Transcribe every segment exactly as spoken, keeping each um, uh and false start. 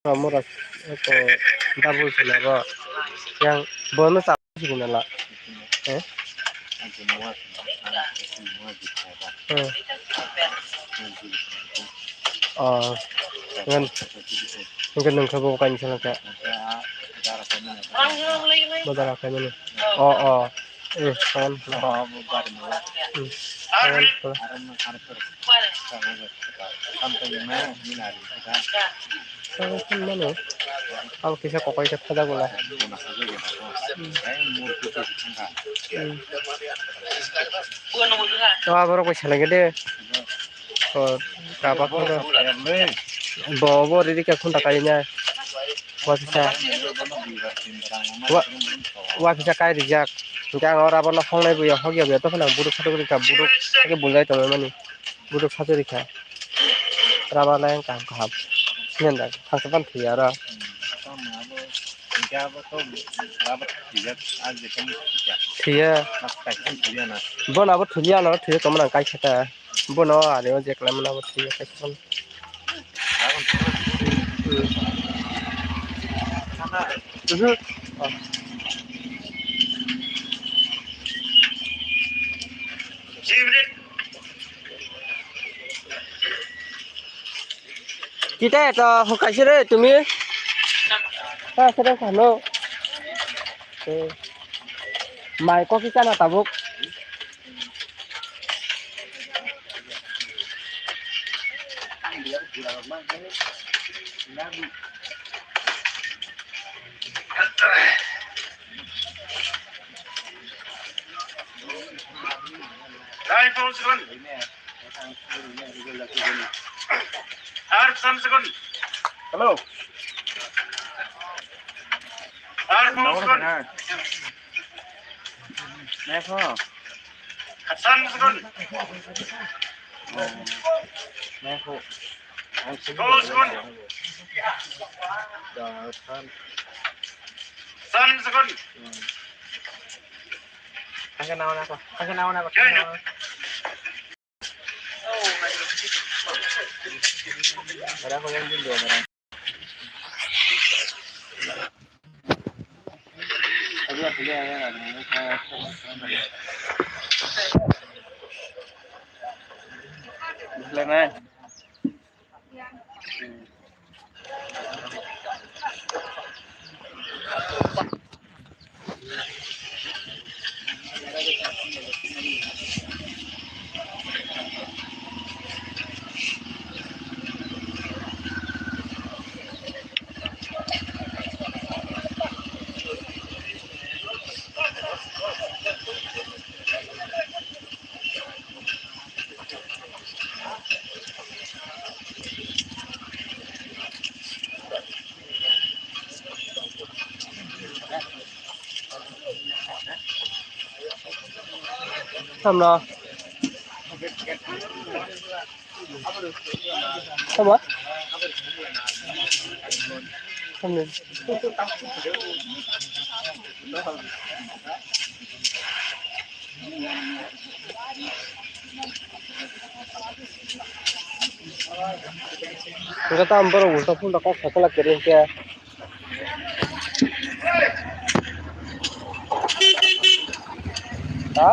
Mura ko double sila ro. Yang bono sa sila la. Eh? Eh. Oh. Ngan. Ngan nang kabo kain sila ka. Bodara kain mana? Oh, oh. Hmm, kan. Hmm, kan. Kan mana? Abo kisa kokai khe phajak bwla. Hmm. To aborok bai salai khe de. O, kapa phano. Bo, bo riri khe khunta kai na. Wapisa. Wa-, wapisa kai rijak. Hingke ang oro abono hongnai buya hokya buya tokhono ang buduk satuk rikha buduk. Hingke bulai tongmani. Buduk satuk rikha. Raba lai ang kaham kaham. Siyan da thangsa pan thuya oro. Thuya. Bono abo thuliya no thuya tongmani ang kai kha ta. Bono ani o je khlai mano abo thwi kaisa phano. Mhm. Kita to hukaise re tumi. Ha, sedang sano. Eh. Mai kopi chana tabuk. Rifle seven. Ar sam seven. Hello. Ar sam seven. Nai kho. Hasan Sukun. Oh. Nai kho. Hasan Sukun. Hasan Sukun. Hmm. Angka nawa nako. Angka nawa nako. Kaya. Tamno. Tama? Tamni. Hingke tamo borok ulta phulta kok sakala kwrwi hingke. Ha?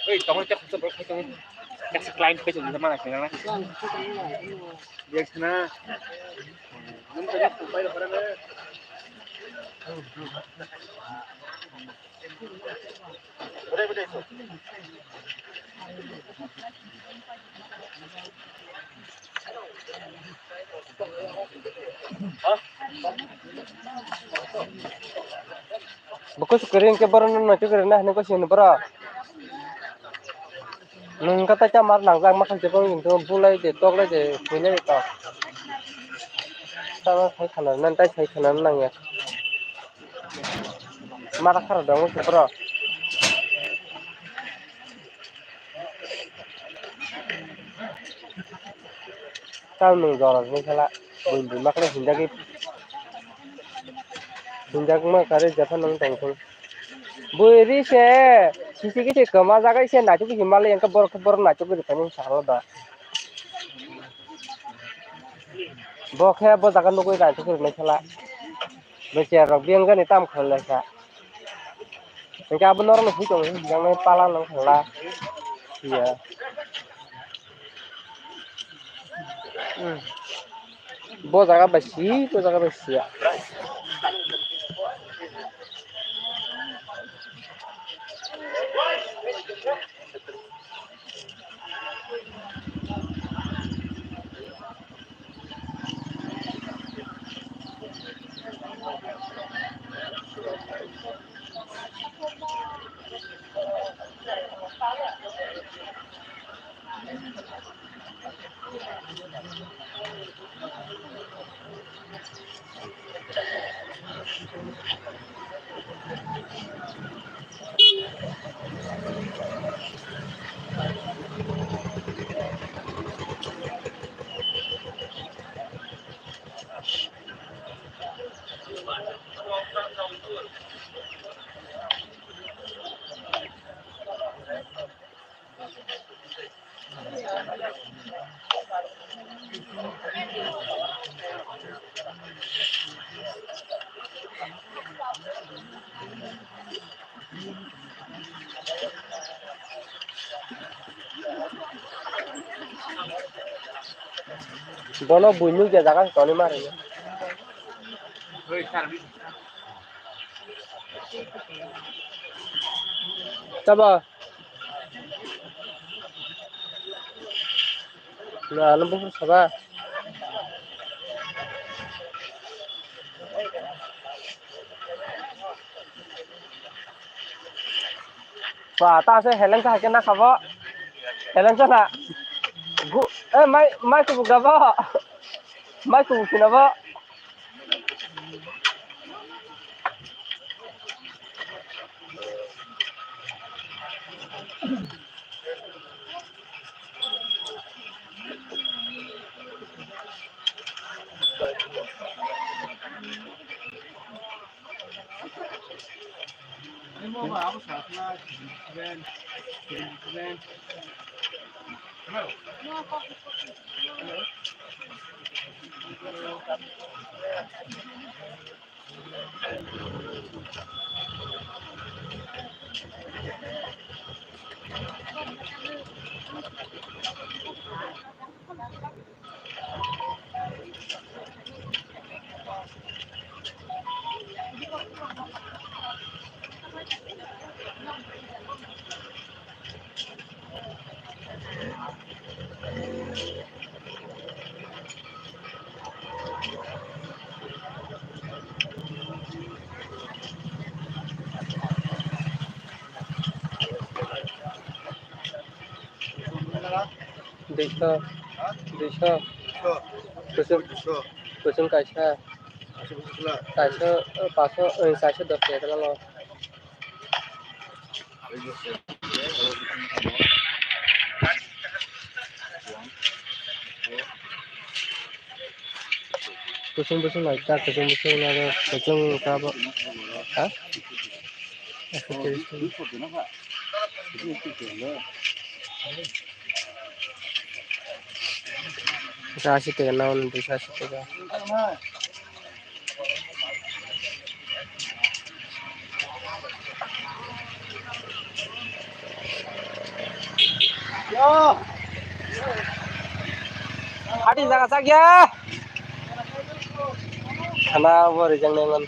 Oi, tongwi tei khoroksa borok phai tongwi. Kaisa client phai tongwi mana khe nang. Yes na. Bo kusu kwrwi hwnkhe borok no naitugwi rwna hinwi kusu hino borok. Nwng khe tai chamar nangjak ma khe jebong hinwi bulai de tok lai de kwlai de tok. Tamo sai khana rwna tai sai khana rwna nangya. Mara khara dong se borok. Tam nung jora ni khala. Bui bui makle hinjagwi. Hinjak ma kare jepha nung tong thung. Bui ri se. Sisi kisi kama jagai se nachu kisi mali engka borok borok nachu kisi tani salo da. Bo khe bo jaga nugwi nachu kisi nai khala. Bo chair rok biyang jani tam khlai lai kha. Hingke abo norok no phui tongo, yang nai pala nang khala. Iya. Hmm. Bo jaga bai si, bo jaga bai si ya. Bono buinuk je jaga toni mari. Tabo. Na, ano buphuru saba. Ba, ta se heleng sa hai khe na khabo. Heleng sa na. Gu, eh, mai, mai kubu gabo. Mai kubu kina bo. Duiso, duiso. Kusum, kusum kaisa. Kaisa, eh, paso, eh, kaisa dos taka lang. Kusung kusung naikha, kusung kusung naikha, kusung kabo. Ha? Ekso tiris taka. Ekso asi taka na, duiso asi taka. Yo. Hati jaga sak ya. Khana bo rijang nai man.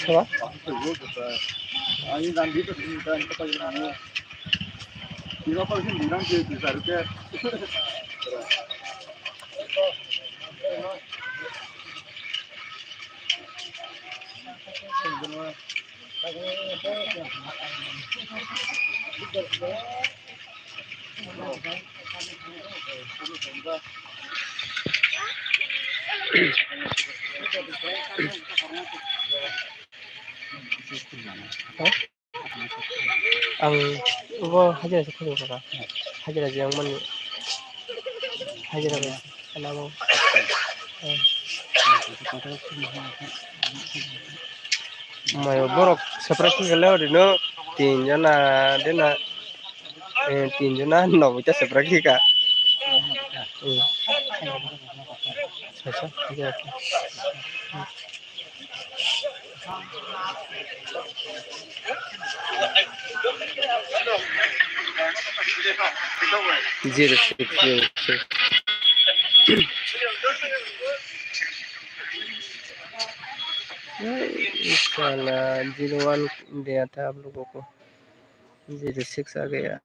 Saba? Ang bo hajira se khulung kha. Hajira je ang mani hajira bai. Mai borok separate khe le ori no tin jona de na, eh, tin jona no bo ta separate khe ka. Hmm. Acha, acha. Zero six, zero six. Sala zero one de ata aplugo ko. Zero six a gaya.